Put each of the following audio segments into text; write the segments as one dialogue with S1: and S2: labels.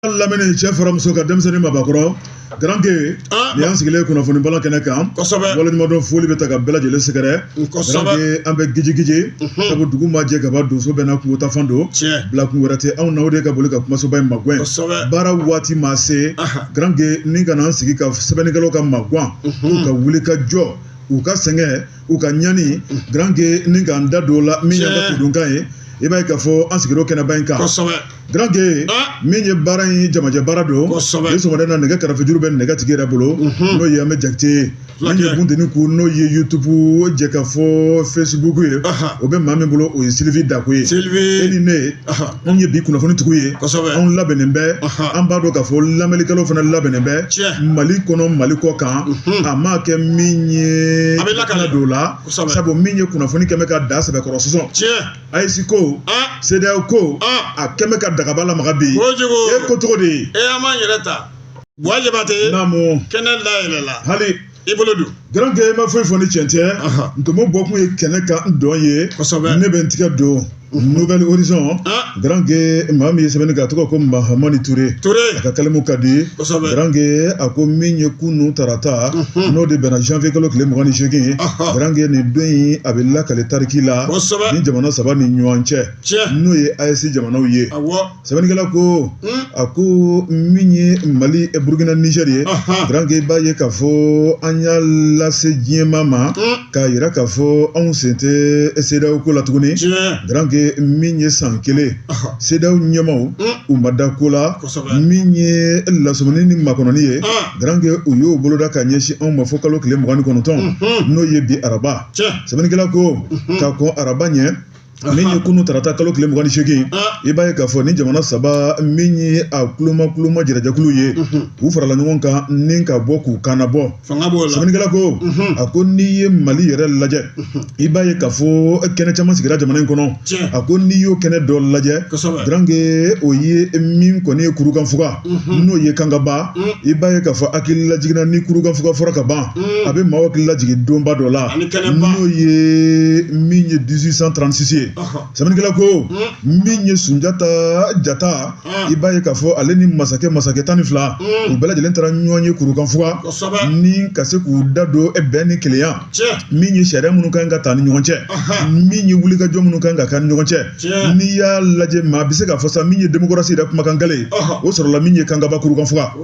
S1: Lamini cɛ fara muso kan, denmisɛnnin, mabakɔrɔ, garanke, nin y'an sigilen kunnafoni balan kɛnɛ kan. Waleɲumandɔn foli bɛ ta ka bɛɛ lajɛlen sɛgɛrɛ. Garanke, an bɛ gijigiji sabu dugu ma jɛ ka ban, donso bɛɛ n'a kungo taa fan don. Bilakun wɛrɛ tɛ anw na, o de ka boli ka kumasoba in magɛn. Baara waati ma se, garanke, ni ka n'an sigi ka sɛbɛnnikɛlaw ka magwan, u ka wuli ka jɔ, u ka sɛgɛn, u ka ɲani, garanke, ni k'an da don o la min y'an ka kudunkan ye. I b'a ye k'a fɔ an sigira o kɛnɛba in kan. Garanke, min ye baara in jamajɛ baara don bi sɔgɔmada in na, nɛgɛ karafejuru bɛ nɛgɛ tigi yɛrɛ bolo, n'o ye an bɛ Jakite ye. Min ye bunteni kun, n'o ye YouTube jɛ ka fɔ Facebook ye, o bɛ maa min bolo, o ye Sylvie Dako ye. E ni ne, anw ye bi kunnafoni tigiw ye. Anw labɛnnen bɛ, an b'a dɔn k'a fɔ lamɛnnikɛlaw fana labɛnnen bɛ, Mali kɔnɔ, Mali kɔ kan. A maa kɛ min ye a don la, sabu min ye kunnafoni kɛmɛ ka da sɛbɛkɔrɔ sɔsɔ. AES ko, CEDEAO ko, a kɛmɛ ka dagaba lamaga bi. E ko cogo di?
S2: E, an b'an yɛrɛ ta. Buwa Jabate.
S1: Naamu.
S2: Kɛnɛ dayɛlɛla.
S1: Hali.
S2: I bolo don.
S1: Garanke, ma foyi fɔ ni tiɲɛ tɛ. Ntomo bɔkun ye kɛnɛ kan dɔn ye. Ne bɛ n tigɛ don Nouvel Horizon. Garanke, maa min ye sɛbɛnni kɛ, a tɔgɔ ko Mahamani Ture.
S2: Ture.
S1: A ka kalimu ka di. Garanke, a ko min ye kunun tarata, n'o de bɛnna janvier kalo tile 28 ye. Garanke, nin don in, a bɛ lakale tariki la ni jamana saba ni ɲɔgɔn cɛ, n'o ye AES jamanaw ye. Sɛbɛnnikɛla ko, a ko min ye Mali, Burukina, Niger ye, garanke, i b'a ye k'a fɔ an y'a lase diɲɛmaa ma k'a yira k'a fɔ anw sen tɛ CEDEAO ko la tuguni. Garanke, min ye san kelen, CEDEAO ɲɛmaaw u ma da ko la. Min ye lasɔmini ni makɔnɔni ye, garanke, u y'o boloda ka ɲɛsin anw ma fo kalo tile 29, n'o ye bi araba. Sɛbɛnnikɛla ko, ka kɔn araba ɲɛ, min ye kunu tarata kalo tile 28, i b'a ye k'a fɔ ni jamana saba min ye a kuloma kuloma jɛrɛjɛkulu ye, u farala ɲɔgɔn kan ni ka bɔ k'u kan bɔ. Sɛbɛnnikɛla ko, a ko n'i ye Mali yɛrɛ lajɛ, i b'a ye k'a fɔ kɛnɛ caman sigira jamana in kɔnɔ. A ko n'i y'o kɛnɛ dɔ lajɛ, garanke, o ye min kɔni ye Kurukanfuga, n'o ye Kangaba. I b'a ye k'a fɔ hakili lajiginna, ni Kurukanfuga fɔra ka ban, a bɛ maaw hakili lajigin donba dɔ la, n'o ye min ye 1836 ye. Sɛbɛnnikɛla ko, min ye Sunjata Jata, i b'a ye k'a fɔ ale ni masakɛ 12, u bɛɛ lajɛlen taara ɲɔgɔn ye Kurukanfuga ni ka se k'u da don bɛn ni kelenya, min ye sariya minnu kan ka ta ni ɲɔgɔn cɛ, min ye wulikajɔ minnu kan ka kɛ ni ɲɔgɔn cɛ. N'i y'a lajɛ, maa bɛ se k'a fɔ sa, min ye démocratie yɛrɛ kumakan gale, o sɔrɔla min ye Kangaba, Kurukanfuga.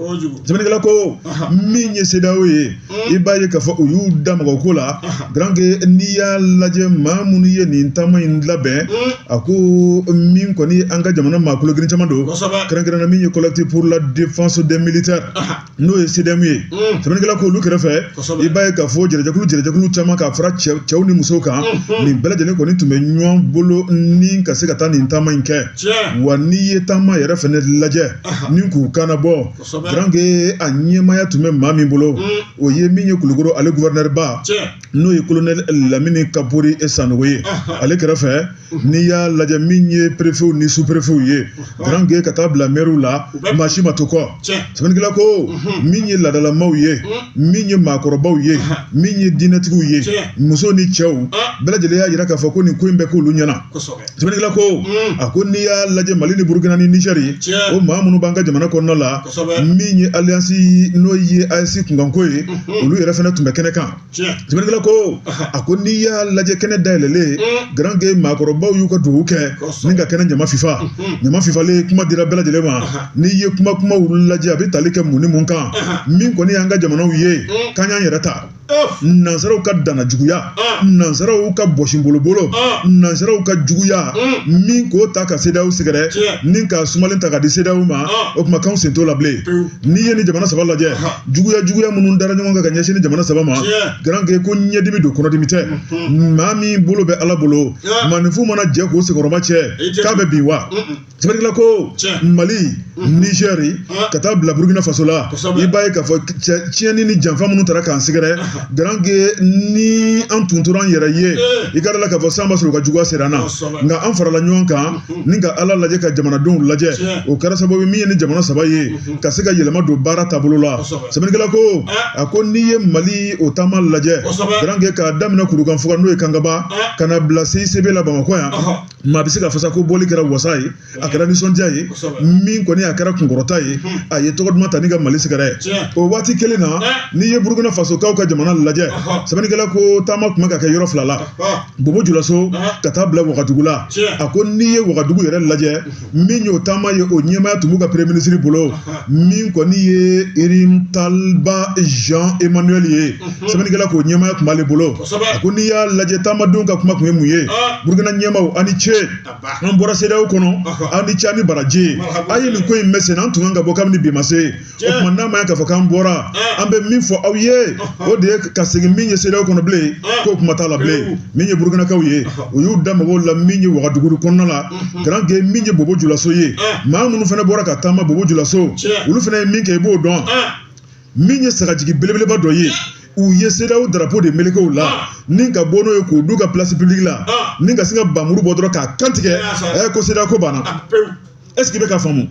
S1: Sɛbɛnnikɛla ko, min ye CEDEAO ye, i b'a ye k'a fɔ u y'u da maga o ko la. Garanke, n'i y'a lajɛ, maa minnu ye nin taama in labɛn, a ko min kɔni an ka jamana maa kologirin caman don, kɛrɛnkɛrɛnna min ye Collectif pour la défense des militaires, n'o ye CDM ye. Sɛbɛnnikɛla ko, olu kɛrɛfɛ, i b'a ye k'a fɔ jɛrɛjɛkulu caman ka fara cɛw ni musow kan, nin bɛɛ lajɛlen kɔni tun bɛ ɲɔgɔn bolo ni ka se ka taa nin taama in kɛ. Wa n'i ye taama yɛrɛ fɛnɛ lajɛ ni k'u kana bɔ, garanke, a ɲɛmaaya tun bɛ maa min bolo, o ye min ye Kulukoro ale gouverneur ba, n'o ye colonel Lamini Kapori Sanogo ye. Ale kɛrɛfɛ, n'i y'a lajɛ, min ye préfetw ni sous-préfetw ye, garanke, ka taa bila maires la, maa si ma to kɔ. Sɛbɛnnikɛla ko, min ye laadalamaw ye, min ye maakɔrɔbaw ye, min ye diinɛtigiw ye, musow ni cɛw bɛɛ lajɛlen y'a jira k'a fɔ ko nin ko in bɛ k'olu ɲɛna. Sɛbɛnnikɛla ko, a ko n'i y'a lajɛ, Mali ni Burukina ni Nizɛri, o maa minnu b'an ka jamana kɔnɔna la, min ye alliance, n'o ye AES kunkanko ye, olu yɛrɛ fana tun bɛ kɛnɛ kan. Sɛbɛnnikɛla ko, a ko n'i y'a lajɛ, kɛnɛ dayɛlɛlen, garanke, maakɔrɔbaw y'u ka dugawu kɛ ni ka kɛnɛ ɲama fifa. Ɲama fifalen, kuma dira bɛɛ lajɛlen ma. N'i ye kumaw lajɛ, a bɛ tali kɛ mun ni mun kan? Min kɔni y'an ka jamanaw ye, k'an y'an yɛrɛ ta, nansaraw ka dana juguya, nansaraw ka bɔsinbolobolo, nansaraw ka juguya min k'o ta ka CEDEAO sɛgɛrɛ ni ka sumalen ta ka di CEDEAO ma, o tuma k'anw sen t'o la bilen. N'i ye ni jamana saba lajɛ, juguya minnu dara ɲɔgɔn kan ka ɲɛsin ni jamana saba ma, garanke, ko ɲɛdimi don, kɔnɔdimi tɛ. Maa min bolo bɛ Ala bolo, maaninfin mana jɛ k'o senkɔrɔma cɛ, k'a bɛ bin wa? Sɛbɛnnikɛla ko, Mali, Nizɛri, ka taa bila Burukina Faso la, i b'a ye k'a fɔ tiɲɛni ni janfa minnu taara k'an sɛgɛrɛ. Garange ni an tun tora an yɛrɛ ye, i ka da la k'a fɔ san b'a sɔrɔ u ka juguya sera an na, nka an farala ɲɔgɔn kan ni ka Ala lajɛ, ka jamanadenw lajɛ, o kɛra sababu ye min ye ni jamana saba ye ka se ka yɛlɛma don baara taabolo la. Sɛbɛnnikɛla ko, a ko n'i ye Mali o taama lajɛ, Garange, k'a daminɛ Kurukanfuga n'o ye Kangaba ka na bila CICB la Bamakɔ yan, maa bɛ se ka fɔ sa ko bɔli kɛra wasa ye, a kɛra nisɔndiya ye, min kɔni a kɛra kunkɔrɔta ye, a ye tɔgɔ duman ta ni ka Mali sɛgɛrɛ. O waati kelen na, n'i ye Burukina Fasokaw ka jamana lajɛ, sɛbɛnnikɛla ko taama tun bɛ ka kɛ yɔrɔ fila la, Bobo Julaso ka taa bila Wagadugu la. A ko n'i ye Wagadugu yɛrɛ lajɛ, min y'o taama ye, o ɲɛmaaya tun b'u ka premier ministre bolo, min kɔni ye Rimtalba Jean Emmanuel ye. Sɛbɛnnikɛla k'o ɲɛmaaya tun b'ale bolo. A ko n'i y'a lajɛ, taamadenw ka kuma tun ye mun ye? Burukina ɲɛmaaw, aw ni ce, an bɔra CEDEAO kɔnɔ, aw ni ce, aw ni baraji, aw ye nin ko in mɛn sen na, an tun kan ka bɔ kabini bi ma se. O tuma n'a ma ɲɛ k'a fɔ k'an bɔra, an bɛ min fɔ aw ye, o de ye ka segin min ye CEDEAO kɔnɔ bilen, k'o kuma t'a la bilen. Min ye Burukinakaw ye, u y'u da mɔgɔw la min ye Wagadugu kɔnɔna la. Garange, min ye Bobo Julaso ye, maa minnu fana bɔra ka taama Bobo Julaso, olu fana ye min kɛ, i b'o dɔn. Min ye sagajigi belebeleba dɔ ye, u ye CEDEAO drapeau de meleke o la ni ka bɔ n'o ye k'o d'u ka place publique la, ni ka sin ka bamuru bɔ dɔrɔn k'a kantigɛ, ko CEDEAO ko banna. Est ce que i bɛ ka faamu?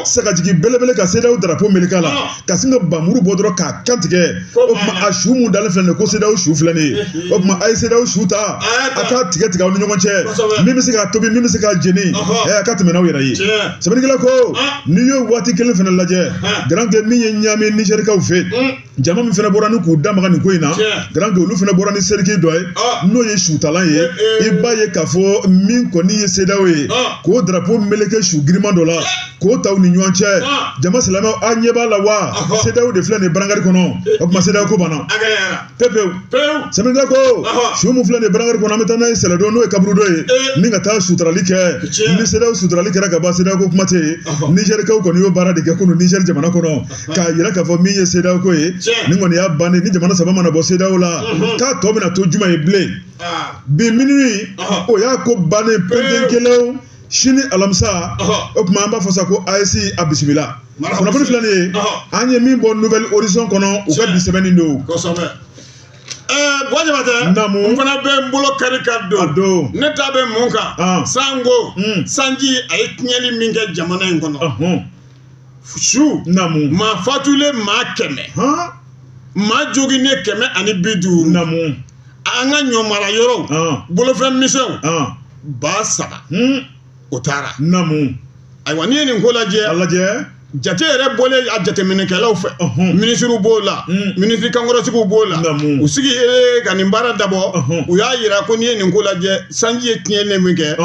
S1: Sagajigi belebele ka CEDEAO drapeau meleke a la, ka sin ka bamuru bɔ dɔrɔn k'a kantigɛ. O tuma a su mun dalen filɛ nin ye, ko CEDEAO su filɛ nin ye. O tuma a ye CEDEAO su ta, a k'a tigɛ tigɛ aw ni ɲɔgɔn cɛ, min bɛ se k'a tobi, min bɛ se k'a jeni, a ka tɛmɛ n'aw yɛrɛ ye. Sɛbɛnnikɛla ko n'i y'o waati kelen fana lajɛ, Garange, min ye Ɲame Nizɛrikaw fɛ, jama min fana bɔra ni k'u da maga nin ko in na, Garange, olu fana bɔra ni cercueil dɔ ye, n'o ye sutalan ye. I b'a ye k'a fɔ min kɔni ye CEDEAO ye, k'o drapeau meleke su giriman dɔ la, k'o ta u ni ɲɔgɔn cɛ. Jama silamɛw, a ɲɛ b'a la wa? CEDEAO de filɛ nin ye brancard kɔnɔ. O tuma CEDEAO ko banna pewu pewu. Sɛbɛnnikɛla ko su min filɛ nin ye brancard kɔnɔ, an bɛ taa n'a ye sɛlɛdon, n'o ye kaburudo ye, ni ka taa suturali kɛ. Ni CEDEAO suturali kɛra ka ban, CEDEAO ko kuma tɛ yen. Nizɛrikaw kɔni y'o baara de kɛ kunun Nizɛri jamana kɔnɔ, k'a yira k'a fɔ min ye CEDEAO ko ye, nin kɔni y'a bannen. Ni jamana saba mana bɔ CEDEAO la, k'a tɔ bɛna to juma ye bilen? Bi minuit, o y'a ko bannen penten kelen. Sini alamisa, o tuma an b'a fɔ sa ko AES a bisimila. Kunnafoni filɛ nin ye, an ye min bɔ Nouvel Horizon kɔnɔ, u ka bi sɛbɛnni don.
S2: Buwa Jabatɛ,
S1: Naamu.
S2: N fana bɛ n bolo kari ka
S1: A don.
S2: Ne ta bɛ mun kan? Sango sanji a ye tiɲɛli min kɛ jamana in kɔnɔ, su
S1: Naamu.
S2: maa fatulen maa 100, maa joginnen 150,
S1: Naamu.
S2: An ka ɲɔ mara yɔrɔw, bolofɛn misɛnw 3000, o taara.
S1: Naamu.
S2: Ayiwa, n'i ye nin ko lajɛ,
S1: a lajɛ,
S2: jate yɛrɛ bɔlen a jateminɛkɛlaw fɛ, minisiriw b'o la, minisiri kankɔrɔsigiw b'o la, u sigi ka nin baara dabɔ, u y'a yira ko n'i ye nin ko lajɛ, sanji ye tiɲɛni min kɛ,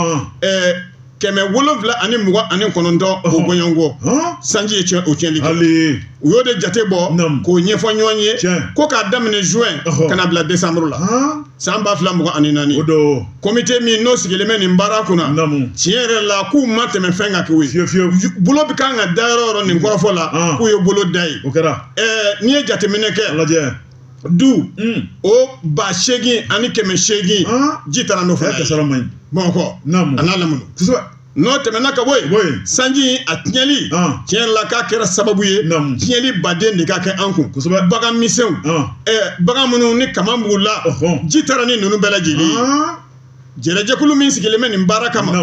S2: 729 o bɔɲɔgɔnkɔ, sanji ye o tiɲɛli kɛ. U y'o de jate bɔ k'o ɲɛfɔ ɲɔgɔn ye ko k'a daminɛ juin ka na bila décembre la san 2024. Comité min n'o sigilen bɛ nin baara kunna, tiɲɛ yɛrɛ la, k'u ma tɛmɛ fɛn kan k'o ye bolo bɛ kan ka da yɔrɔ o yɔrɔ nin kɔrɔfɔ la, k'u ye bolo da yen. N'i ye jateminɛ kɛ, du o 8800, ji taara n'o fana ye Bamakɔ a n'a lamini. N'o tɛmɛna ka bɔ yen, sanji a tiɲɛli, tiɲɛ yɛrɛ la, k'a kɛra sababu ye tiɲɛli baden de ka kɛ an kun. Bagan misɛnw, bagan minnu ni kaman b'u la, ji taara ni ninnu bɛɛ lajɛlen ye. Jɛrɛjɛkulu min sigilen bɛ nin baara kama,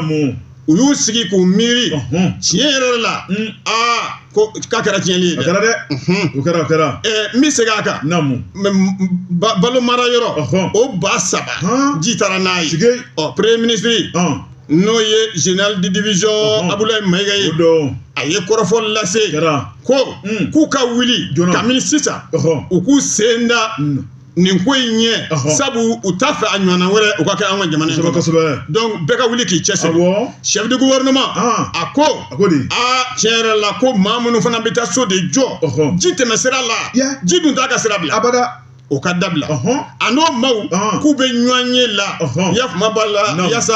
S2: u y'u sigi k'u miiri, tiɲɛ yɛrɛ la, aa, ko k'a kɛra tiɲɛli ye
S1: dɛ. A kɛra dɛ, o kɛra, o kɛra.
S2: N bɛ segin a kan. Balo mara yɔrɔ o 3000, ji taara n'a ye. Ɔ, premier ministre, n'o ye général de division Abdoulaye Mayiga ye, a ye kɔrɔfɔ lase ko k'u ka wuli kabini sisan, u k'u sen da nin ko in ɲɛ, sabu u t'a fɛ a ɲɔgɔnna wɛrɛ u ka kɛ an ka jamana in kɔnɔ. Donc bɛɛ ka wuli k'i cɛsiri. Chef de gouvernement a ko aa, tiɲɛ yɛrɛ la, ko maa minnu fana bɛ taa so de jɔ ji tɛmɛ sira la, ji dun t'a ka sira bila
S1: abada,
S2: o ka dabila. A n'o maaw k'u bɛ ɲɔgɔn ye la yafama b'a la, yaasa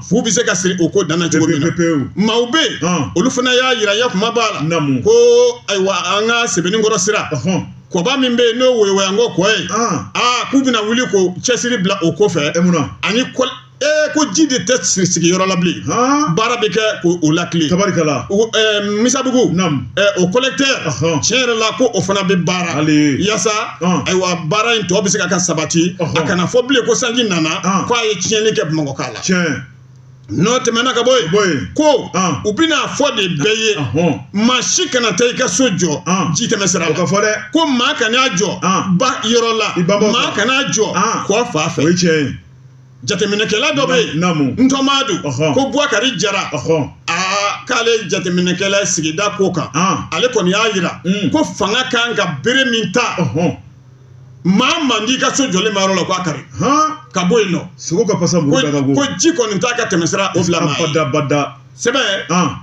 S2: fu bɛ se ka siri o ko danna cogo min na. Maaw bɛ yen, olu fana y'a yira yafama b'a la ko ayiwa, an ka Sebenikɔrɔ sira kɔba min bɛ yen, n'o woyowoyanko kɔ ye, aa, k'u bɛna wuli k'o cɛsiri bila o ko fɛ ani Ee ko ji de tɛ sigi yɔrɔ la bilen, baara bɛ kɛ k'o latilen.
S1: Tabarikala.
S2: Misabugu, o collecteur, tiɲɛ yɛrɛ la ko o fana bɛ baara yaasa ayiwa baara in tɔ bɛ se ka sabati, a kana fɔ bilen ko sanji nana k'a ye tiɲɛni kɛ Bamakɔ la.
S1: Tiɲɛ.
S2: N'o tɛmɛna ka bɔ yen, ko u bɛna fɔ de bɛɛ ye, maa si kana taa i ka so jɔ ji tɛmɛ sira la.
S1: O ka fɔ dɛ.
S2: Ko maa kana jɔ ba yɔrɔ la, maa kana jɔ kɔ fan fɛ.
S1: O ye tiɲɛ ye.
S2: Jateminɛkɛla dɔ bɛ yen, ntɔmaa don, ko Bubakari Jara, aa k'ale jateminɛkɛla sigida ko kan, ale kɔni y'a jira ko fanga kan ka bere min ta, maa man d'i ka so jɔlen ma yɔrɔ la k'a kari ka bɔ yen nɔ.
S1: Sogo ka pasa muru da ka go.
S2: Ko ji kɔni t'a ka tɛmɛsira o bila maa ye.
S1: Bada bada.
S2: Sɛbɛn,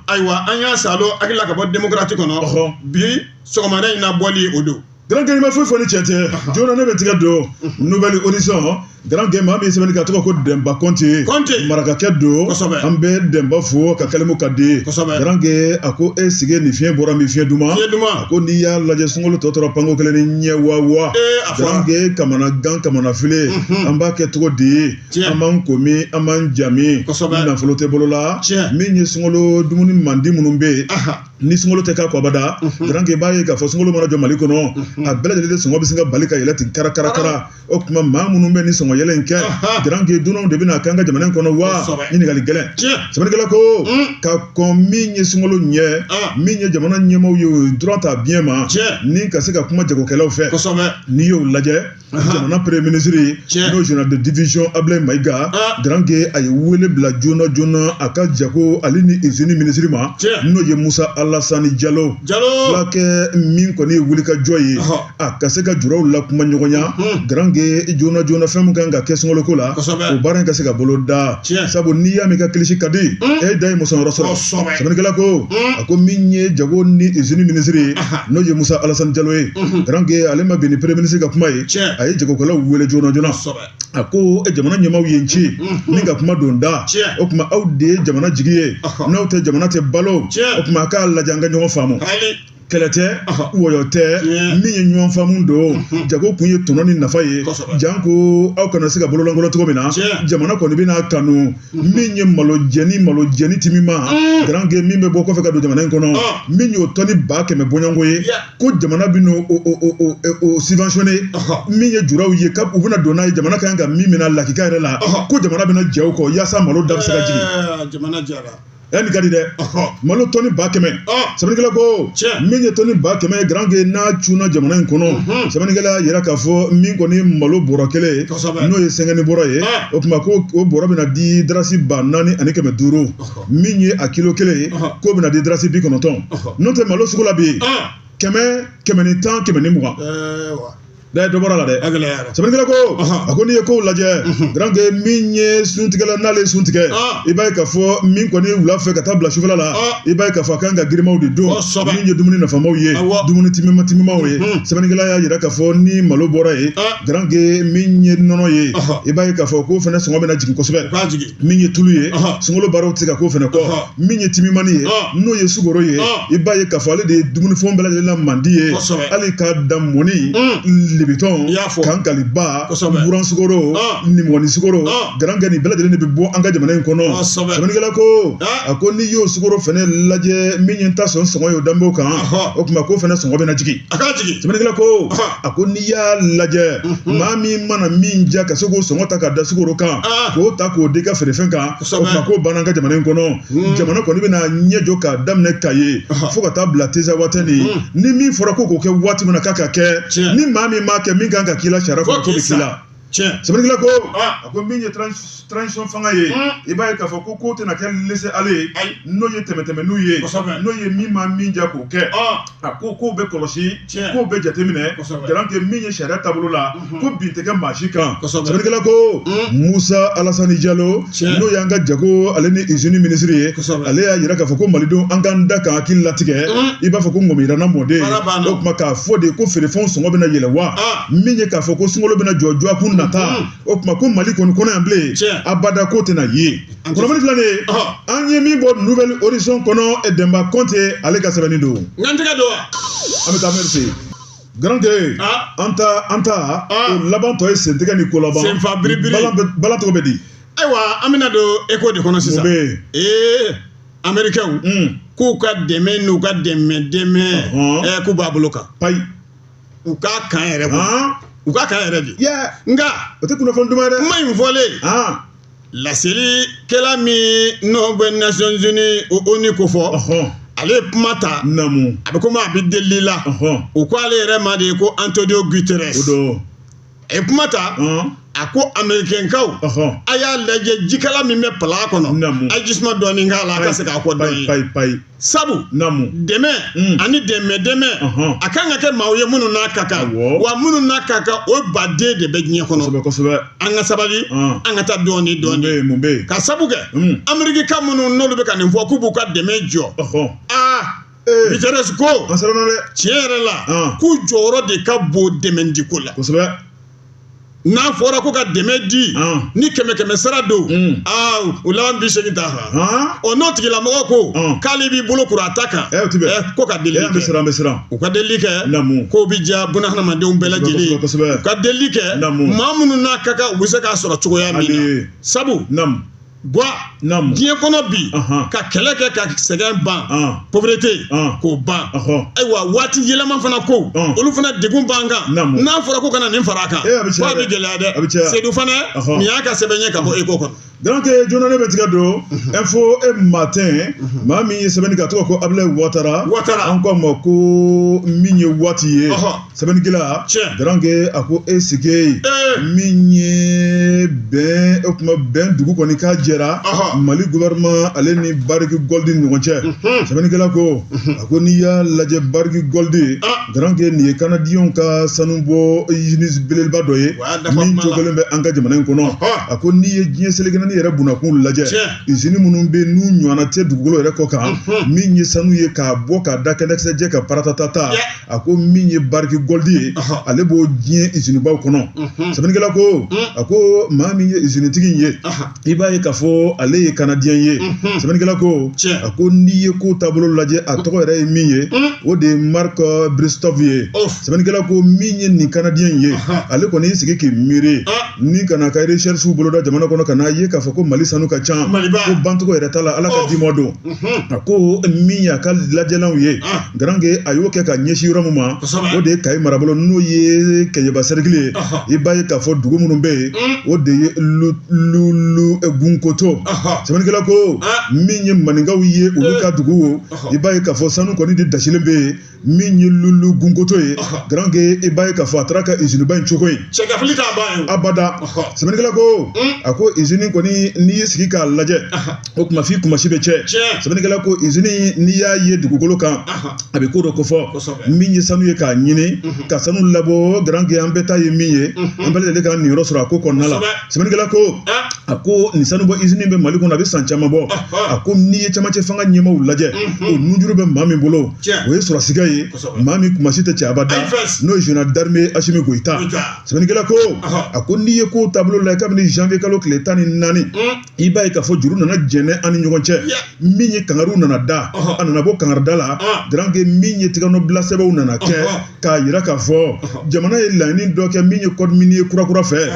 S2: ayiwa an y'a salo hakilila ka bɔ Démocrate kɔnɔ bi sɔgɔmada in na bɔli o don.
S1: Garankɛ i ma foyi fɔ ni cɛ tɛ. Joona ne bɛ tigɛ don Nouvel Horizon. Garankɛ maa min ye sɛbɛnni kɛ a tɔgɔ ko Dɛnba Kɔnte.
S2: Kɔnte.
S1: Marakakɛ don.
S2: Kosɛbɛ.
S1: An bɛ Dɛnba fo ka kalimu ka di.
S2: Kosɛbɛ.
S1: Garankɛ a ko e sigi nin fiɲɛ bɔra min fiɲɛ duman.
S2: Fiɲɛ duman.
S1: A ko n'i y'a lajɛ sunkalo tɔ tora panko kelen ni ɲɛ wa wa.
S2: Ee a fɔra.
S1: Garankɛ kamana gan kamana file. An b'a kɛ cogo di?
S2: Tiɲɛ.
S1: An b'an ko min, an b'an ja min.
S2: Kosɛbɛ.
S1: Nafolo tɛ bolo la.
S2: Tiɲɛ.
S1: Min ye sunkalo dumuni mandi minnu bɛ yen. Ni sunkalo tɛ k'a kɔ abada, garankɛ i b'a ye k'a fɔ sunkalo mana jɔ Mali kɔnɔ, a bɛɛ lajɛlen sɔngɔ bɛ sin ka bali ka yɛlɛ ten kara kara kara. O tuma maa minnu bɛ ni sɔngɔ yɛlɛ in kɛ, garankɛ dunanw de bɛna k'an ka jamana in kɔnɔ wa? Ɲininkali gɛlɛn. Sɛbɛnnikɛla ko ka kɔn min ye sunkalo ɲɛ, min ye jamana ɲɛmaaw ye o ye droit ta biɲɛ ma, ni ka se ka kuma jagokɛlaw fɛ. N'i y'o lajɛ, jamana premier ministre n'o général de division Ablaye Maïga, garankɛ a ye wele bila joona joona a ka jago ale ni usine ministre ma, n'o ye Musa Alasani Jalo. Fulakɛ min kɔni ye wulikajɔ ye a ka se ka juraw la kuma ɲɔgɔnya, garankɛ joona joona fɛn min kan ka kɛ sunkalo la, o baara in ka se ka bolo da. Sabu n'i y'a mɛn ka kilisi ka di, e da ye muso yɔrɔ sɔrɔ. Sɛbɛnnikɛla ko a ko min ye jago ni usine ministre ye, n'o ye Musa Alasani Jalo ye, garankɛ ale ma bin ni premier ministre ka kuma ye. A ye jagokɛlaw wele joona joona, a ko jamana ɲɛmaaw ye n ci ni ka kuma don da. O tuma aw de ye jamana jigi ye, n'aw tɛ jamana tɛ balo. O tuma a k'a lajɛ an ka ɲɔgɔn faamu. Kɛlɛ tɛ, wɔyɔ tɛ, min ye ɲɔgɔn faamu don. Jago kun ye tɔnɔ ni nafa ye, janko aw kana se ka bololankolon cogo min na, jamana kɔni bɛna kanu. Min ye malo jɛni timima, garankɛ min bɛ bɔ kɔfɛ ka don jamana in kɔnɔ, min y'o tɔni 100,000 bɔɲɔgɔnko ye, ko jamana bɛ n'o subventionné. Min ye juraw ye u bɛna don n'a ye, jamana kan ka min minɛ lakika yɛrɛ la, ko jamana bɛna jɛ o kɔ yaasa malo da bɛ se ka jigin.
S2: Jamana jɛra.
S1: Ɛ nin ka di dɛ. Malo tɔni 100,000. Sɛbɛnnikɛla ko min ye tɔni 100,000 ye, garankɛ n'a cunna jamana in kɔnɔ. Sɛbɛnnikɛla y'a yira k'a fɔ min kɔni malo bɔrɔ kelen, n'o ye sɛngɛni bɔrɔ ye, o tuma ko o bɔrɔ bɛna di darasi 4500. Min ye a kilo kelen ye, k'o bɛna di darasi 90. N'o tɛ malo sugu la bi 100, 110, 120. Dɛ dɔ bɔra la dɛ. Sɛbɛnnikɛla ko a ko n'i ye kow lajɛ, garankɛ min ye suntigɛla n'ale sun tigɛ, i b'a ye k'a fɔ min kɔni wula fɛ ka taa bila sufɛla la, i b'a ye k'a fɔ a kan ka girimaw de dun, min ye dumuni nafamaw ye, dumuni timima timimaw ye. Sɛbɛnnikɛla y'a yira k'a fɔ ni malo bɔra yen, garankɛ min ye nɔnɔ ye, i b'a ye k'a fɔ k'o fana sɔngɔ bɛna jigin kosɛbɛ. Min ye tulu ye, sunkalo baaraw tɛ se ka k'o fana kɔ. Min ye timimani ye, n'o ye sukaro ye, i b'a ye k'a fɔ ale de ye dumunifɛnw bɛɛ lajɛlen la mandi ye, hali k'a dan mɔni, libitɔn, kankaliba, buran sukaro, nimɔgɔni sukaro, garankɛ nin bɛɛ lajɛlen de bɛ bɔ an ka jamana in kɔnɔ. Sɛbɛnnikɛla ko a ko n'i y'o sukaro fɛnɛ lajɛ, min ye ta sɔn sɔngɔ ye o danbew kan, o tuma k'o fɛnɛ sɔngɔ bɛna jigin. Sɛbɛnnikɛla ko a ko n'i y'a lajɛ, maa min mana min ja ka se k'o sɔngɔ ta k'a da sukaro kan, k'o ta k'o da i ka feerefɛn kan, o tuma k'o banna an ka jamana in kɔnɔ. Jamana kɔni bɛna ɲɛ jɔ k'a daminɛ Kaye fo ka taa bila Tezawatɛni. Ni min fɔra ko k'o kɛ waati min na k'a ka kɛ, ni maa min m'a kɛ, min kan ka k'i la sariya kɔnɔ, k'o bɛ k'i la. Sɛbɛnnikɛla ko a ko min ye transition fanga ye, i b'a ye k'a fɔ ko ko tɛna kɛ laisser aller ye, n'o ye tɛmɛtɛmɛniw ye, n'o ye min ma min ja k'o kɛ. A ko kow bɛ kɔlɔsi, kow bɛ jateminɛ, garankɛ min ye sariya taabolo la, ko bin tɛ kɛ maa si kan. Sɛbɛnnikɛla ko Musa Alasani Jalo, n'o y'an ka jago ale ni usine ministre ye, ale y'a yira k'a fɔ ko malidenw an k'an da k'an hakili latigɛ, i b'a fɔ ko ŋɔmiyirana mɔden. O tuma k'a fɔ de ko feerefɛnw sɔngɔ bɛna yɛlɛ wa, min ye k'a fɔ ko sunkalo bɛna jɔ dɔgɔkun nata, o tuma ko Mali kɔni kɔnɔ yan bilen abada ko tɛna ye. Kunnafoni filɛ nin ye, an ye min bɔ Nouvel Horizon kɔnɔ, Dɛnba Kɔnte ale ka sɛbɛnni don.
S2: N tɛgɛ don wa?
S1: An bɛ taa merci. Garankɛ an ta o laban tɔ ye sentigɛ ni ko laban.
S2: Senfa biribiri.
S1: Balan tɔgɔ bɛ di?
S2: Ayiwa, an bɛna don Écho de kɔnɔ sisan.
S1: Mun bɛ yen?
S2: Ee, Américains k'u ka dɛmɛ n'u ka dɛmɛ dɛmɛ k'u b'a bolo kan.
S1: Payi.
S2: U k'a kan yɛrɛ kɔnɔ. U k'a kan yɛrɛ de. Nka
S1: o tɛ kunnafoni duman ye dɛ.
S2: Kuma in fɔlen, laselikɛla min n'o bɛ Nations Unies, o ONU ko fɔ, ale ye kuma ta. A bɛ komi a bɛ delili la. O ko ale yɛrɛ ma de ye ko Antonio Guterres.
S1: O don.
S2: A ye kuma ta. A ko américainkaw, a y'a lajɛ jikala min bɛ pala kɔnɔ, a ye jisuma dɔɔni k'a la, a ka se k'a kɔ dɔɔni.
S1: Payi payi.
S2: Sabu dɛmɛ ani dɛmɛ dɛmɛ, a kan ka kɛ maaw ye minnu n'a ka kan, wa minnu n'a ka kan, o baden de bɛ diɲɛ kɔnɔ.
S1: Kosɛbɛ kosɛbɛ.
S2: An ka sabali, an ka taa dɔɔni dɔɔni.
S1: Mun bɛ yen?
S2: Ka sabu kɛ Ameriki minnu n'olu bɛ ka nin fɔ k'u b'u ka dɛmɛ jɔ, aa, Guterres ko
S1: an siranna dɛ.
S2: Tiɲɛ yɛrɛ la, k'u jɔyɔrɔ de ka bon dɛmɛdiko la.
S1: Kosɛbɛ.
S2: N'a fɔra ko ka dɛmɛ di ni kɛmɛ kɛmɛ sara don, aa, o laban 80 ta kan. Ɔ, n'o tigilamɔgɔ ko k'ale b'i bolo kuru a ta kan, ko ka delili
S1: kɛ, an bɛ siran, an bɛ siran.
S2: U ka delili kɛ k'o bɛ diya bunahadamadenw bɛɛ lajɛlen ye. U ka delili kɛ maa minnu n'a ka kan, u bɛ se k'a sɔrɔ cogoya min na. Sabu bɔ diɲɛ kɔnɔ bi, ka kɛlɛ kɛ ka sɛgɛn ban, pauvreté k'o ban, ayiwa, waati yɛlɛma fana ko olu fana degun b'an kan. N'a fɔra ko ka na nin fara a kan, k'a bɛ gɛlɛya dɛ. Seydou fana, nin y'a ka sɛbɛn ye ka bɔ Écho kɔnɔ.
S1: Donc joona ne bɛ tigɛ don Info et Matin. Maa min ye sɛbɛnni kɛ, a tɔgɔ ko Abdoulaye Ouattara.
S2: Ouattara.
S1: An ko a ma ko min ye waati ye. Sɛbɛnnikɛla Garange, a ko e sigi min ye bɛn, o tuma bɛn dugu kɔni k'a jɛra Mali gouvernement ale ni Barrick Gold ni ɲɔgɔn cɛ. Sɛbɛnnikɛla ko, a ko n'i y'a lajɛ, Barrick Gold, Garange, nin ye Canadiens ka sanubɔ usine belebeleba dɔ ye min cogolen bɛ an ka jamana in kɔnɔ. A ko n'i ye diɲɛ seleke naani yɛrɛ bunakun lajɛ, usine minnu bɛ n'u ɲɔgɔnna tɛ dugukolo yɛrɛ kɔ kan, min ye sanu ye k'a bɔ k'a da kɛnɛkisɛ jɛ ka paratatata, a ko min ye Barrick Gold ye, ale b'o diɲɛ usine-baw kɔnɔ. Sɛbɛnnikɛla ko, a ko maa min ye usinetigi in ye, i b'a ye k'a fɔ ale ye Canadien ye. Sɛbɛnnikɛla ko, a ko n'i ye ko taabolo lajɛ, a tɔgɔ yɛrɛ ye min ye, o de ye Mark Bristow ye. Sɛbɛnnikɛla ko min ye nin Canadien ye, ale kɔni y'i sigi k'i miiri ni ka na ka recherche boloda jamana kɔnɔ, ka n'a ye k'a fɔ ko Mali sanu ka ca, ko bancogo yɛrɛ t'a la, Ala ka di ma don. A ko min y'a ka lajɛlanw ye, Garange, a y'o kɛ ka ɲɛsin yɔrɔ min ma, o de ye Kayi marabolo, n'o ye Kɛɲɛba cercle ye. I b'a ye k'a fɔ dugu minnu bɛ yen, o de ye Loulo Gounkoto. Sɛbɛnnikɛla ko min ye maninkaw ye, olu ka dugu, i b'a ye k'a fɔ sanu kɔni de dasilen bɛ yen. Min ye Loulo Gounkoto ye, Garange, i b'a ye k'a fɔ a taara ka usine ba in cogo ye.
S2: Cɛkafili t'a ban ye.
S1: Abada. Sɛbɛnnikɛla ko, a ko usine kɔni, n'i y'i sigi k'a lajɛ, o tuma f'i kumasi bɛ cɛ. Sɛbɛnnikɛla ko usine, n'i y'a ye dugukolo kan, a bɛ ko dɔ kofɔ. Min ye sanu ye k'a ɲini ka sanu labɔ, Garange, an bɛɛ ta ye min ye, an bɛɛ lajɛlen ka niyɔrɔ sɔrɔ a ko kɔnɔna la. Sɛbɛnnikɛla ko, a ko nin sanubɔ usine bɛ Mali kɔnɔ, a bɛ san caman bɔ. A ko n'i ye camancɛ fanga ɲɛmaaw lajɛ, o nunjuru bɛ maa min bolo, o ye sɔrɔsikɛ ye, maa min kumasi tɛ cɛ abada, n'o ye général d'armée Assimi Goïta. Sɛbɛnnikɛla ko, a ko n'i ye kow taabolo lajɛ, kabini janvier kalo tile 14, i b'a ye k'a fɔ juru nana jɛnɛ an ni ɲɔgɔn cɛ. Min ye kangariw nana da, a nana bɔ kangarida la, Garange, min ye tigɛnɔbila sɛbɛnw nana kɛ k'a yira k'a fɔ jamana ye laɲini dɔ kɛ, min ye code minier kurakura fɛ,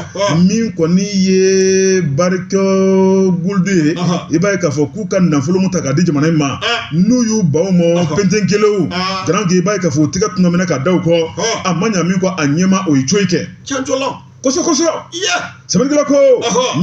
S1: min kɔni ye Barrick Gold ye, i b'a ye k'a fɔ k'u ka nafolo mun ta k'a di jamana in ma, n'u y'u ban o ma penten kelenw, Garange, i b'a ye k'a fɔ u tigɛ tun minɛ ka da u kɔ. A ma ɲa min kɔ, a ɲɛma o ye coyi kɛ kosɛbɛ kosɛbɛ. Sɛbɛnnikɛla ko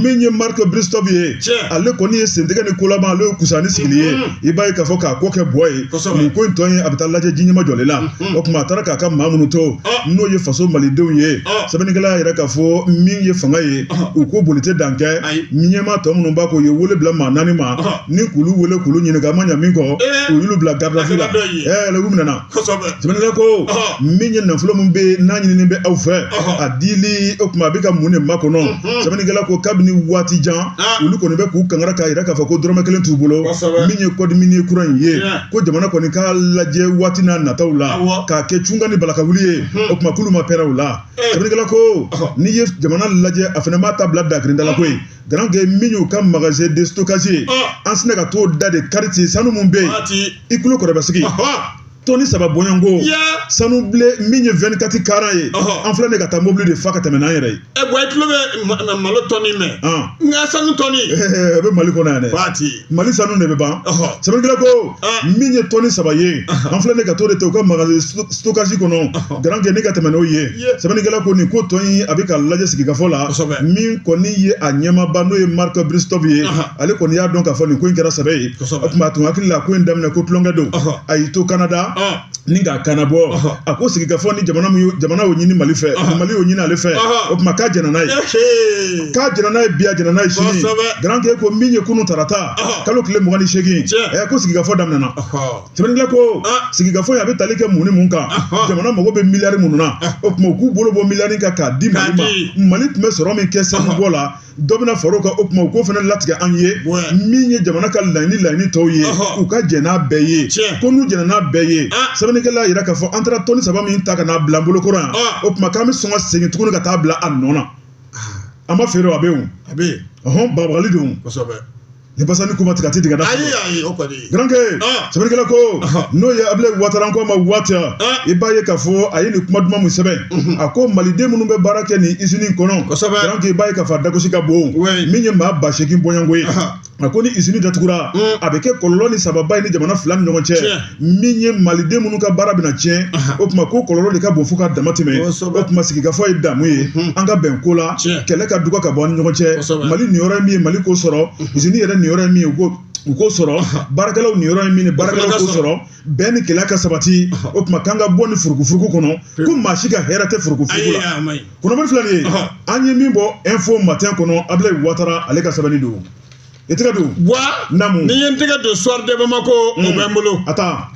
S1: min ye Mark Bristow ye, ale kɔni ye sentigɛ ni kolama, ale ye kusani sigili ye. I b'a ye k'a fɔ k'a ko kɛ bɔ ye, nin ko in tɔ ye, a bɛ taa lajɛ ji ɲɛma jɔlen la. O tuma a taara k'a ka maa minnu to, n'o ye faso malidenw ye, sɛbɛnnikɛla y'a yira k'a fɔ min ye fanga ye, u ko boli tɛ dan kɛ. Ɲɛmaa tɔ minnu b'a kɔ, u ye wele bila maa naani ma ni k'olu wele k'olu ɲininka. A ma ɲa min kɔ, u y'olu bila garde à vue la. Ɛɛ, u minɛna. Sɛbɛnnikɛla ko min ye nafolo min bɛ yen n'a ɲininen bɛ aw fɛ, a dili, o tuma a bɛ ka mun de makɔnɔ? Sɛbɛnnikɛla ko kabini waati jan, olu kɔni bɛ k'u kangara k'a yira k'a fɔ ko dɔrɔmɛ kelen t'u bolo. Min ye code minier kura in ye, ko jamana kɔni k'a lajɛ waati n'a nataw la k'a kɛ cunga ni balakawuli ye, o tuma k'olu ma pɛrɛn o la. Sɛbɛnnikɛla ko n'i ye jamana lajɛ, a fana m'a ta bila dakirinda la koyi. Garange, min y'u ka magasin de stockage ye, an sina ka t'o da de kari ten, sanu mun bɛ yen, i kulo kɔrɔbɛ sigi. Tɔni 3 bɔɲɔgɔnko sanu bilen min ye 24 carats ye, an filɛ nin ka taa mobili de fa ka tɛmɛ n'an yɛrɛ ye.
S2: Ɛ bɔn, i tulo bɛ malo tɔni mɛn, nka sanu tɔni.
S1: A bɛ Mali kɔnɔ yan dɛ.
S2: Waati.
S1: Mali sanu de bɛ ban. Sɛbɛnnikɛla ko min ye tɔni 3 ye, an filɛ nin ka t'o de ta u ka magasin stockage kɔnɔ, garankɛ ni ka tɛmɛ n'o ye. Sɛbɛnnikɛla ko nin ko tɔ in a bɛ ka lajɛ sigikafɔ la. Min kɔni ye a ɲɛmaaba, n'o ye Marc Bristow ye, ale kɔni y'a dɔn k'a fɔ nin ko in kɛra sɛbɛ ye. O tuma a tun hakili la ko in daminɛ ko tulonkɛ don, a y'i to Canada ni k'a kanabɔ. A ko sigikafɔ ni jamana min jamana y'o ɲini Mali fɛ, Mali y'o ɲini ale fɛ, o tuma k'a jɛnna n'a ye, k'a jɛnna n'a ye bi, a jɛnna n'a ye sini. Garankɛ ko min ye kunun tarata kalo tile 28, ɛ ko sigikafɔ daminɛna. Sɛbɛnnikɛla ko sigikafɔ in a bɛ tali kɛ mun ni mun kan? Jamana mago bɛ miliyari minnu na, o tuma u k'u bolo bɔ miliyari kan k'a di Mali ma. Mali tun bɛ sɔrɔ min kɛ sanubɔ la, dɔ bɛna far'o kan, o tuma u k'o fana latigɛ an ye. Min ye jamana ka laɲini tɔw ye, u ka jɛn n'a bɛɛ ye. Ko n'u jɛnna n'a bɛɛ ye, sɛbɛnnikɛla y'a jira k'a fɔ an taara tɔni 3 min ta ka n'a bila an bolo kɔrɔ yan, o tuma k'an bɛ sɔn ka segin tuguni ka taa bila a nɔ na. An ma feere, a bɛ yen.
S2: A bɛ yen.
S1: Ɔhɔn, bagabagali don. Ni basa ni kuma tigɛ a ti tigɛ da.
S2: Ayi ayi, o kɔni.
S1: Garankɛ, sɛbɛnnikɛla ko n'o ye Abulayi Watara, ko ma waati, i b'a ye k'a fɔ a ye nin kuma duman min sɛbɛn, a ko maliden minnu bɛ baara kɛ nin usine in kɔnɔ, garankɛ, i b'a ye k'a fɔ a dagosi ka bon, min ye maa 8000 bɔɲɔgɔnko ye. A ko ni usine datugura, a bɛ kɛ kɔlɔlɔ ni sababa ye ni jamana fila ni ɲɔgɔn cɛ. Min ye maliden minnu ka baara bɛna tiɲɛ, o tuma ko kɔlɔlɔ de ka bon fo ka dama tɛmɛ. O tuma sigikafɔ ye damu ye, an ka bɛn ko la, kɛlɛ ka duga ka bɔ an ni ɲɔgɔn cɛ. Mali niyɔrɔ ye min ye, Mali k'o sɔrɔ. Usine yɛrɛ niyɔrɔ ye min ye, u k'o sɔrɔ. Baarakɛlaw niyɔrɔ ye min ye, baarakɛlaw k'o sɔrɔ. Bɛn ni kɛlɛ ka sabati, o tuma k'an ka bɔ ni furukufuruku kɔnɔ, ko maa si ka hɛrɛ tɛ furukufuruku la. Kunnafoni filɛ nin ye, an ye min bɔ Info Matin kɔnɔ, Abulayi Watara ale ka sɛbɛnni don. I tɛgɛ don.
S2: Wa
S1: Naamu.
S2: Ni ye n tɛgɛ don Soir de Bamako, o bɛ n bolo.
S1: A taa.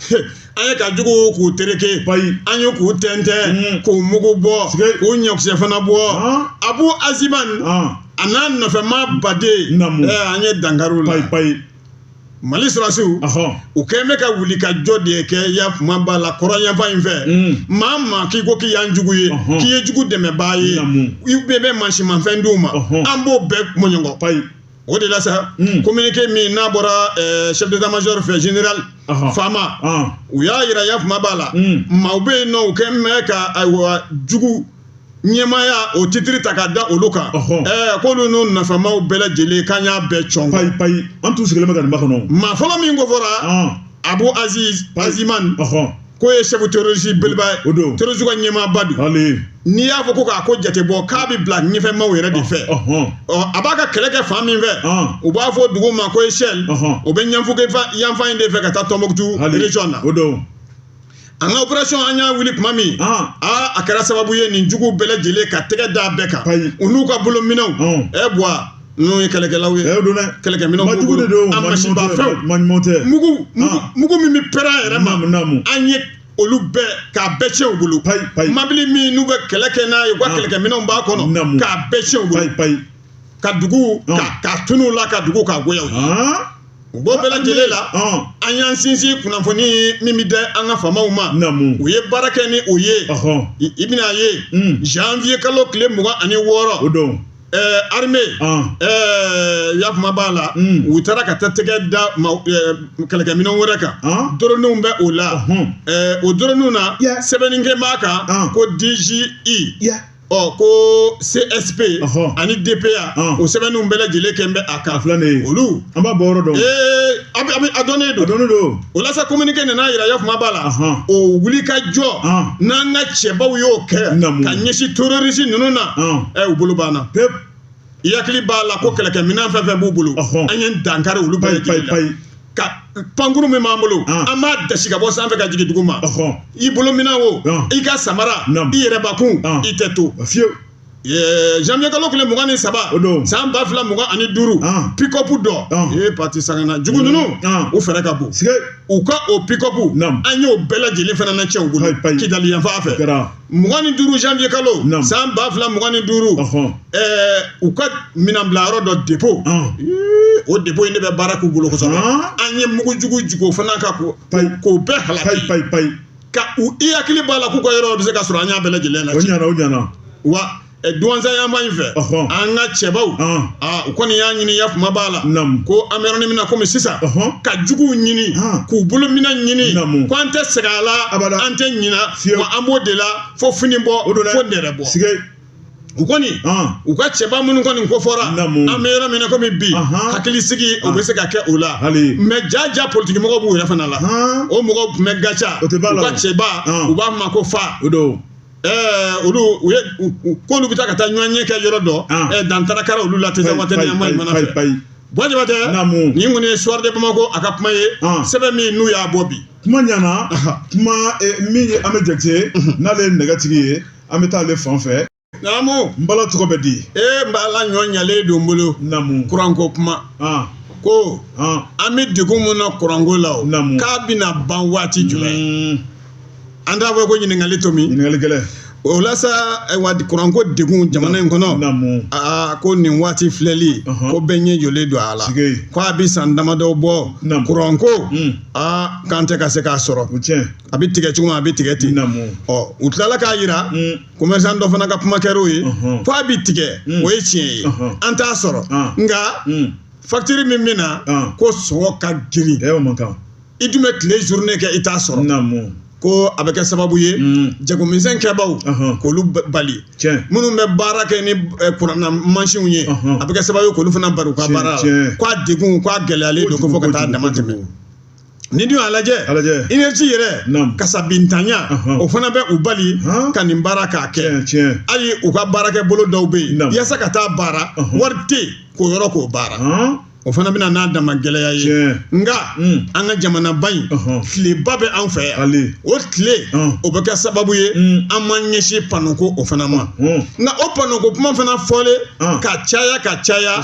S2: An ye ka jugu k'u tereke, an ye k'u tɛntɛn, k'u mugu bɔ, k'u ɲɔkisɛ fana bɔ. Abu Aziman a n'a nɔfɛmaa baden, an ye dankariw la.
S1: Payi payi.
S2: Mali sɔrɔdasiw, u kɛlen bɛ ka wuli ka jɔ de kɛ ya kuma b'a la kɔrɔn yanfan in fɛ. Maa maa k'i ko k'i y'an jugu ye, k'i ye jugu dɛmɛbaa ye, i bɛ mansinmafɛn d'u ma, an b'o bɛɛ mɔɲɔgɔn.
S1: Payi.
S2: O de la sa, communiqué min n'a bɔra chef d'état-major fɛ, général Fama, u y'a yira ya kuma b'a la, maaw bɛ yen nɔ, u kɛlen bɛ ka ayiwa jugu ɲɛmaaya o titiri ta ka da olu kan, k'olu n'u nafamaw bɛɛ lajɛlen, k'an y'a bɛɛ cɔn.
S1: Payi payi, an t'u sigilen bɛ ka nin makɔnɔ.
S2: Maa fɔlɔ min ko fɔra, Abu Aziz Aziman, k'o ye chef terroriste beleba ye.
S1: O don.
S2: Terroriste ka ɲɛmaaba don. N'i y'a fɔ ko k'a ko jate bɔ, k'a bɛ bila ɲɛfɛmaw yɛrɛ de fɛ. Ɔ, a b'a ka kɛlɛ kɛ fan min fɛ, u b'a fɔ dugu ma ko Echelle, o bɛ Ɲanfuge yanfan in de fɛ ka taa Tɔnbukutu région na.
S1: O don.
S2: An ka opération, an y'a wuli tuma min, aa, a kɛra sababu ye nin jugu bɛɛ lajɛlen ka tɛgɛ da bɛɛ kan, u n'u ka bolominɛnw. Ɛ buwa, ninnu ye kɛlɛkɛlaw ye.
S1: Ɛ don dɛ.
S2: Kɛlɛkɛminɛnw
S1: b'u bolo.
S2: A masibafɛnw.
S1: Maa ɲuman tɛ.
S2: Mugu mugu min bɛ pɛrɛn a yɛrɛ ma.
S1: Naamu.
S2: An ye olu bɛɛ k'a bɛɛ tiɲɛ u bolo.
S1: Payi payi.
S2: Mabili min n'u bɛ kɛlɛ kɛ n'a ye, u ka kɛlɛkɛminɛnw b'a kɔnɔ, k'a bɛɛ tiɲɛ u bolo.
S1: Payi payi.
S2: Ka dugu ka tunu la, ka dugu k'a goya u ye. U b'o bɛɛ lajɛlen la, an y'an sinsin kunnafoni min bɛ di an ka faamaw ma. U ye baara kɛ ni o ye. I bɛna ye janvier kalo tile 26.
S1: O don.
S2: Armée, ya kuma b'a la, u taara ka taa tɛgɛ da kɛlɛkɛminɛnw wɛrɛ kan. Drone bɛ o la. O drone na, sɛbɛnnikɛ b'a kan ko DGI. Ɔ, ko CSP ani DPA, o sɛbɛnninw bɛɛ lajɛlen kɛ bɛ a kan.
S1: Filɛ nin ye.
S2: Olu.
S1: An b'a bɔ yɔrɔ dɔn.
S2: A dɔnnen don.
S1: A dɔnnen don.
S2: O la sa, communiqué nana yira ya kuma b'a la. O wuli ka jɔ. N'an ka cɛbaw y'o kɛ. Ka ɲɛsin terroriste ninnu na. U bolo banna.
S1: Pep.
S2: I hakili b'a la ko kɛlɛkɛminɛn fɛn fɛn b'u bolo. An ye dankari olu bɛɛ lajɛlen la. Ka pankuru min b'an bolo, an b'a dasi ka bɔ sanfɛ ka jigin dugu ma. I bolo minɛn o, i ka samara, i yɛrɛbakun, i tɛ to.
S1: Fiyewu.
S2: Janvier kalo tile 23, san 2025, pick-up dɔ ye parti sangana jugu ninnu, u fɛɛrɛ ka bon. U ka o pick-up, an y'o bɛɛ lajɛlen fana na tiɲɛ u bolo Kidali yanfan fɛ. 25 janvier kalo san 2025, u ka minɛnbilayɔrɔ dɔ dépôt, o dépôt in de bɛ baara k'u bolo kosɛbɛ. An ye mugujugu jigin o fana kan k'o bɛɛ halaki.
S1: Payi payi.
S2: Ka u i hakili b'a la k'u ka yɔrɔ bɛ se ka sɔrɔ, an y'a bɛɛ lajɛlen
S1: lajɛ. O ɲɛna, o ɲɛna.
S2: Wa Douentza yanfan in fɛ an ka cɛbaw u kɔni y'a ɲini ya kuma b'a la ko an bɛ yɔrɔnin min na komi sisan ka juguw ɲini k'u bolo minɛ ɲini ko an tɛ sɛgɛn a la an tɛ ɲina wa an b'o de la fo fini bɔ fo nɛrɛ bɔ u kɔni u ka cɛba minnu kɔni ko fɔra an bɛ yɔrɔ min na komi bi hakilisigi o bɛ se ka kɛ o la mais ja ja politikimɔgɔw b'u yɛrɛ fana la o mɔgɔw tun bɛ Gatia u ka cɛba u b'a fɔ ma ko fa olu u ye k'olu bɛ taa ka taa ɲɔgɔnye kɛ yɔrɔ dɔ dantara kɛra olu la Tinzawatɛni yanfan in fana fɛ Buwa Jabatɛ nin kɔni ye Soir de Bamako a ka kuma ye sɛbɛn min n'u y'a bɔ bi
S1: kuma ɲana kuma min ye an bɛ Jakite n'ale ye nɛgɛtigi ye an bɛ taa ale fan fɛ
S2: Naamu
S1: n bala tɔgɔ bɛ di
S2: ee n bala ɲɔ ɲalen don n bolo
S1: naamu
S2: kuranko kuma ko an bɛ degun mun na kuranko la o k'a bɛna ban waati jumɛn an t'a fɔ ko ɲininkali tomi
S1: ɲininkali gɛlɛn
S2: o la sa ayiwa kuranko degun jamana in kɔnɔ aa ko nin waati filɛli ko bɛɛ ɲɛ jɔlen don a la ko a bɛ san damadɔ bɔ kuranko aa k'an tɛ ka se k'a sɔrɔ a bɛ tigɛ cogo min a bɛ tigɛ ten ɔ u tilala k'a jira commerçant dɔ fana ka kuma kɛr'o ye ko a bɛ tigɛ o ye tiɲɛ ye an t'a sɔrɔ nka facture min bɛ na ko sɔngɔ ka girin i dun bɛ tile journée kɛ i t'a sɔrɔ ko a bɛ kɛ sababu ye jagomisɛn kɛbaw k'olu bali minnu bɛ baara kɛ ni kuranna mansinw ye a bɛ kɛ sababu ye k'olu fana bali u ka baara la k'a degun k'a gɛlɛyalen don ko fo ka taa dama tɛmɛ ni dun y'a lajɛ énergie yɛrɛ kasabintanya o fana bɛ u bali ka nin baara k'a kɛ hali u ka baarakɛ bolo dɔw bɛ yen yaasa ka taa baara wari tɛ yen k'o yɔrɔ k'o baara o fana bɛna n'a dama gɛlɛya ye nka an ka jamanaba in tileba bɛ an fɛ yan o tile o bɛ kɛ sababu ye an m'an ɲɛsin panoko o fana ma nka o panoko kuma fana fɔlen ka caya ka caya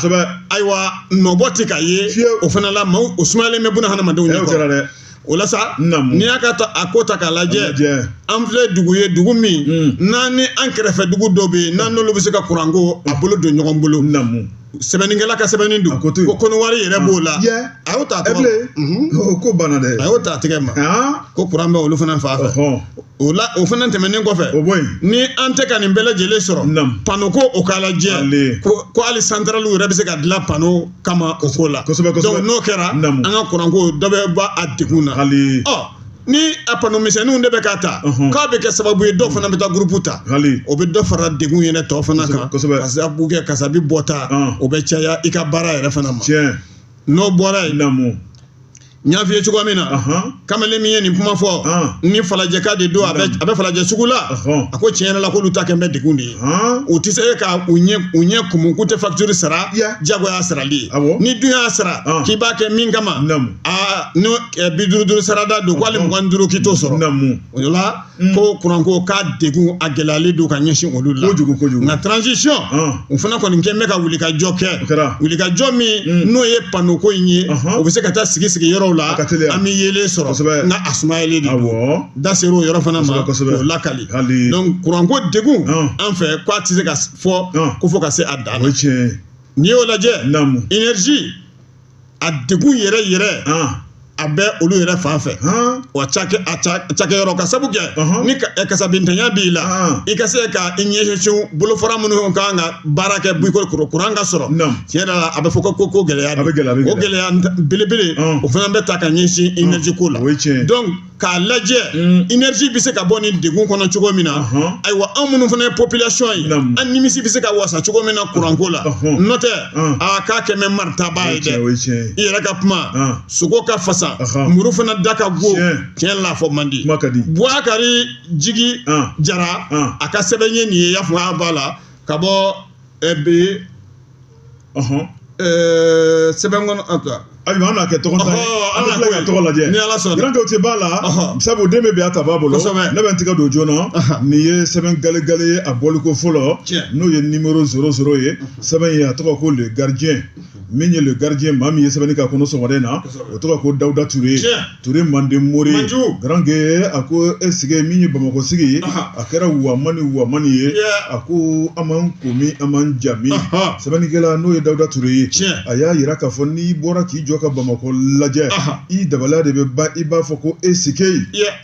S2: ayiwa nɔbɔ tɛ ka ye o fana la maaw o sumayalen bɛ buna hadamadenw ɲɛkɔrɔ o la sa n'i y'a ka a ko ta k'a lajɛ an filɛ dugu ye dugu min n'an ni an kɛrɛfɛ dugu dɔ bɛ yen n'an n'olu bɛ se ka kuranko a bolo don ɲɔgɔn bolo sɛbɛnnikɛla ka sɛbɛnni don ko Kɔnɔwari yɛrɛ b'o la a y'o ta tɛgɛ
S1: ma o ko banna dɛ
S2: a y'o ta tɛgɛ ma ko kuran bɛ olu fana fan fɛ o la o fana tɛmɛnen kɔfɛ ni an tɛ ka nin bɛɛ lajɛlen sɔrɔ pano ko o k'a lajɛ ko hali santaraliw yɛrɛ bɛ se ka dilan pano kama o ko la donc n'o kɛra an ka kuranko dɔ bɛ bɔ a degun na ɔ ni a pano misɛnninw de bɛ ka ta k'a bɛ kɛ sababu ye dɔw fana bɛ taa gurupu ta o bɛ dɔ fara degun yɛrɛ tɔ fana kan ka sababu kɛ kasabi bɔta o bɛ caya i ka baara yɛrɛ fana ma n'o bɔra yen n y'a f'i ye cogoya min na kamalen min ye nin kuma fɔ ni falajɛka de don a bɛ falajɛ sugu la a ko tiɲɛ yɛrɛ la k'olu ta kɛ bɛ degun de ye u tɛ se ka u ɲɛ kumu k'u tɛ facture sara jagoya sarali ye ni dun y'a sara k'i b'a kɛ min kama aa n'o 55 sarada don ko hali 25 k'i t'o sɔrɔ o la ko kuranko k'a degun a gɛlɛyalen don ka ɲɛsin olu la
S1: kojugu kojugu
S2: nka transition u fana kɔni kɛn bɛ ka wulikajɔ kɛ wulikajɔ min n'o ye pano ko in ye o bɛ se ka taa sigi sigi yɔrɔw la an bɛ yeelen sɔrɔ nka a sumayalen de don da sera o yɔrɔ fana ma k'o lakali donc kuranko degun an fɛ k'a tɛ se ka fɔ ko fo ka se a dan na n'i y'o lajɛ énergie a degun yɛrɛ yɛrɛ a bɛ olu yɛrɛ fan fɛ wa cakɛyɔrɔ ka sabu kɛ ni kasabintanya b'i la i ka se ka i ɲɛsin bolofara minnu kan ka baara kɛ bi ko kuran ka sɔrɔ tiɲɛ yɛrɛ la a bɛ fɔ ko ko gɛlɛya o gɛlɛya belebele o fana bɛ ta ka ɲɛsin énergie ko la donc k'a lajɛ énergie bɛ se ka bɔ nin degun kɔnɔ cogo min na ayiwa anw minnu fana ye population ye an nimisi bɛ se ka wasa cogo min na kuranko la n'o tɛ a k'a kɛ mɛ maritaba ye dɛ i yɛrɛ ka kuma sogo ka fasa muru fana da ka go tiɲɛ la fɔ man di Bubakari Jigi Jara a ka sɛbɛn ye nin ye y'a fɔ a b'a la ka bɔ bi sɛbɛn kɔnɔ
S1: ayiwa an n'a kɛ tɔgɔ ta ye an bɛ tila ka tɔgɔ lajɛ
S2: ni Ala sɔnna
S1: Garankɛ o tɛ b'a la sabu den bɛ bi a ta b'a bolo ne bɛ n tigɛ don joona nin ye sɛbɛn galegale ye a bɔliko fɔlɔ n'o ye numéro 00 ye sɛbɛn ye a tɔgɔ ko le gardien Min ye Le Gardien, maa min ye sɛbɛnni k'a kɔnɔ sɔgɔmada in na, o tɔgɔ ko Dawuda Ture, Ture Manden Mori. Garange, a ko est-ce que min ye Bamakɔ sigi ye, a kɛra wamani wamani ye. A ko an m'an ko min, an m'an ja min. Sɛbɛnnikɛla n'o ye Dawuda Ture ye, a y'a yira k'a fɔ n'i bɔra k'i jɔ ka Bamakɔ lajɛ, i dabaliya de bɛ ban. I b'a fɔ ko est-ce que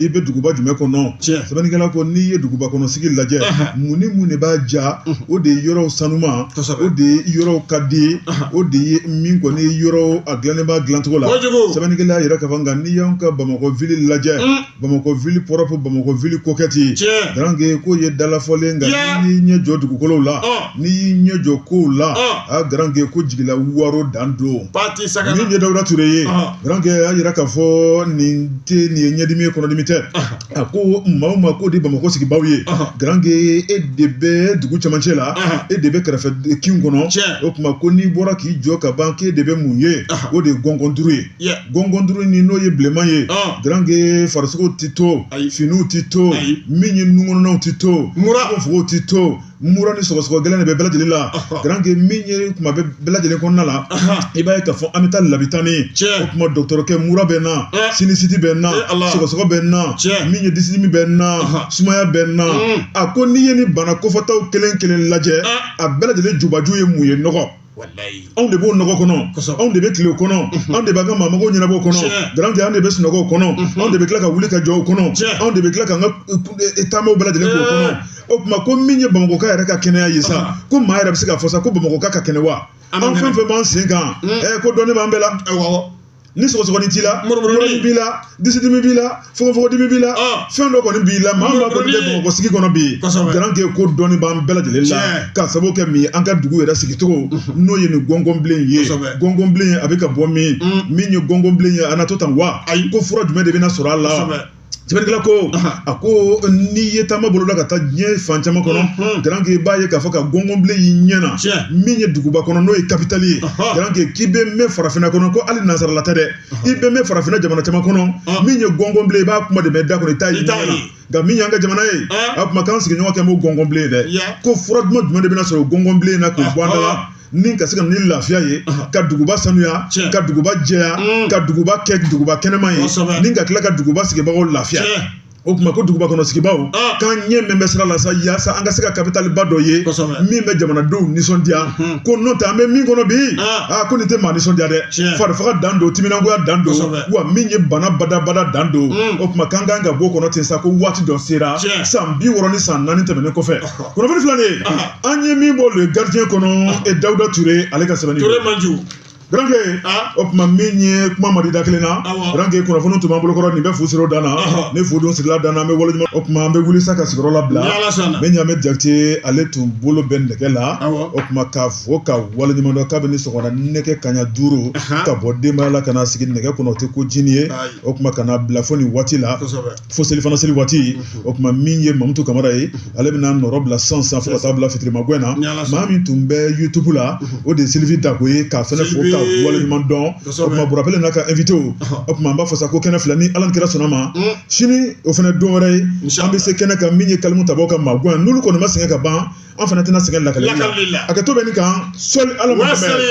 S1: i bɛ duguba jumɛn kɔnɔ? Sɛbɛnnikɛla ko n'i ye duguba kɔnɔ sigi lajɛ, mun ni mun de b'a ja? O de ye yɔrɔw sanuma, o de ye yɔrɔw ka di ye, o de ye min kɔni yɔrɔ a dilannen b'a dilancogo la. Sɛbɛnnikɛla y'a yira k'a fɔ nka n'i y'anw ka Bamakɔ ville lajɛ, Bamakɔ ville propre, Bamakɔ ville coquette, Garange, k'o ye dalafɔlen. Nka n'i y'i ɲɛ jɔ dugukolow la, n'i y'i ɲɛ jɔ kow la, a Garange, ko jigila waro dan don. Min ye Dawuda Ture ye, Garange, a y'a yira k'a fɔ nin tɛ nin ye ɲɛdimi ye, kɔnɔdimi tɛ. A ko maa o maa k'o de Bamakɔ sigibaaw ye, Garange, e de bɛ dugu cɛmancɛ la, e de bɛ kɛrɛfɛ kin kɔnɔ. O tuma ko n'i bɔra k'i jɔ ka ban, k'e de bɛ mun ye? O de ye gɔngɔn duuru ye. Gɔngɔn duuru ni n'o ye bilenman ye, Garange, farisogo tɛ to, finiw tɛ to, min ye nunkɔnɔnaw tɛ to, fogofogow tɛ to, mura ni sɔgɔsɔgɔ gɛlɛn de bɛ bɛɛ lajɛlen la. Garange, min ye kuma bɛ bɛɛ lajɛlen kɔnɔna la, i b'a ye k'a fɔ an bɛ taa labitani. O tuma dɔgɔtɔrɔkɛ, mura bɛ n na, sinusite bɛ n na, sɔgɔsɔgɔ bɛ n na, min ye disidimi bɛ n na, sumaya bɛ n na. A ko n'i ye nin bana kofɔtaw kelen kelen lajɛ, a bɛɛ lajɛlen jubaju ye mun ye? Nɔgɔ. Anw de b'o nɔgɔ kɔnɔ, anw de bɛ tile o kɔnɔ, anw de b'an ka maamago ɲɛnabɔ o kɔnɔ. Garange, anw de bɛ sunɔgɔ o kɔnɔ, anw de bɛ tila ka wuli ka jɔ o kɔnɔ, anw de bɛ tila k'an ka taamaw bɛɛ lajɛlen k'o kɔnɔ. O tuma ko min ye Bamakɔka yɛrɛ ka kɛnɛya ye sa, ko maa yɛrɛ bɛ se k'a fɔ sa ko Bamakɔka ka kɛnɛ wa? An fɛn fɛn b'an sen kan, ko dɔɔnin b'an bɛɛ la. Ni sɔgɔsɔgɔni t'i la, murumuruni b'i la, disidimi b'i la, fogofogodimi b'i la, fɛn dɔ kɔni b'i la. Maa maa kɔni bɛ Bamakɔ sigi kɔnɔ bi, Garange, ko dɔɔnin b'an bɛɛ lajɛlen la, k'a sababu kɛ min ye, an ka dugu yɛrɛ sigicogo, n'o ye nin gɔngɔnbilen ye. Gɔngɔnbilen a bɛ ka bɔ min? Min ye gɔngɔnbilen ye, a na to tan wa? Ko fura jumɛn de bɛna sɔrɔ a la? Sɛbɛnnikɛla ko, a ko n'i ye taama boloda ka taa diɲɛ fan caman kɔnɔ, Garange, i b'a ye k'a fɔ ka gɔngɔnbilen y'i ɲɛ na, min ye duguba kɔnɔ, n'o ye capitale ye. Garange, k'i bɛ mɛn farafinna kɔnɔ, ko hali nansarala tɛ dɛ, i bɛ mɛn farafinna jamana caman kɔnɔ, min ye gɔngɔnbilen, i b'a kuma de mɛn da kɔnɔ, i t'a ye ɲɛ na. Nka min y'an ka jamana ye, a tuma k'an sigiɲɔgɔn kɛ m'o gɔngɔnbilen ye dɛ. Ko fura jumɛn jumɛn de bɛna sɔrɔ gɔngɔnbilen na k'o bɔ an da la, ni ka se ka na ni lafiya ye, ka duguba sanuya, ka duguba jɛya, ka duguba kɛ duguba kɛnɛma ye, ni ka tila ka duguba sigibagaw lafiya? O tuma ko duguba kɔnɔ sigibaaw k'an ɲɛ mɛn bɛ sira la sa, yaasa an ka se ka kapitaliba dɔ ye min bɛ jamanadenw nisɔndiya. Ko n'o tɛ, an bɛ min kɔnɔ bi, aa, ko nin tɛ maa nisɔndiya dɛ. Farifaga dan don, timinangoya dan don, wa min ye bana badabada dan don. O tuma k'an kan ka bɔ o kɔnɔ ten sa, ko waati dɔ sera, san 64 tɛmɛnen kɔfɛ. Kunnafoni filɛ nin ye, an ye min bɔ Le Gardien kɔnɔ, e Dawuda Ture, ale ka sɛbɛnni.
S2: Ture Manju.
S1: Garange, o tuma min ye kuma madi da kelen na, Garange, kunnafoni tun b'an bolokɔrɔ, nin bɛ fu siri o dan na. Ni fu dun sirila dan na, an bɛ waleɲuman. O tuma an bɛ wuli sa ka sigiyɔrɔ labila. Min ɲamɛ Jakite, ale tun bolo bɛ nɛgɛ la. O tuma k'a fɔ ka waleɲuman dɔn, kabini sɔgɔmada nɛgɛ kaɲa 5 ka bɔ denbaya la ka na sigi nɛgɛ kɔnɔ, o tɛ ko jini ye. O tuma ka na bila fo nin waati la, fo selifana seli waati. O tuma min ye Mamutu Kamara ye, ale bɛna nɔrɔ bila sisan sisan fo ka taa bila fitirimagɛn na. Maa min tun bɛ YouTube la, o de ye Sylvie Dako ye, k'a fana fo ka waleɲuman dɔn. O tuma Burapele n'a ka invité, o tuma an b'a fɔ sa ko kɛnɛ fila, ni Ala ni kira sɔnna ma, sini o fana don wɛrɛ ye, an bɛ se kɛnɛ kan, min ye kalimu tabaw ka magɛn. N'olu kɔni ma sɛgɛn ka ban, an fana tɛna sɛgɛn lakali la. A ka to bɛ nin kan sɔli Ala Muhamɛd.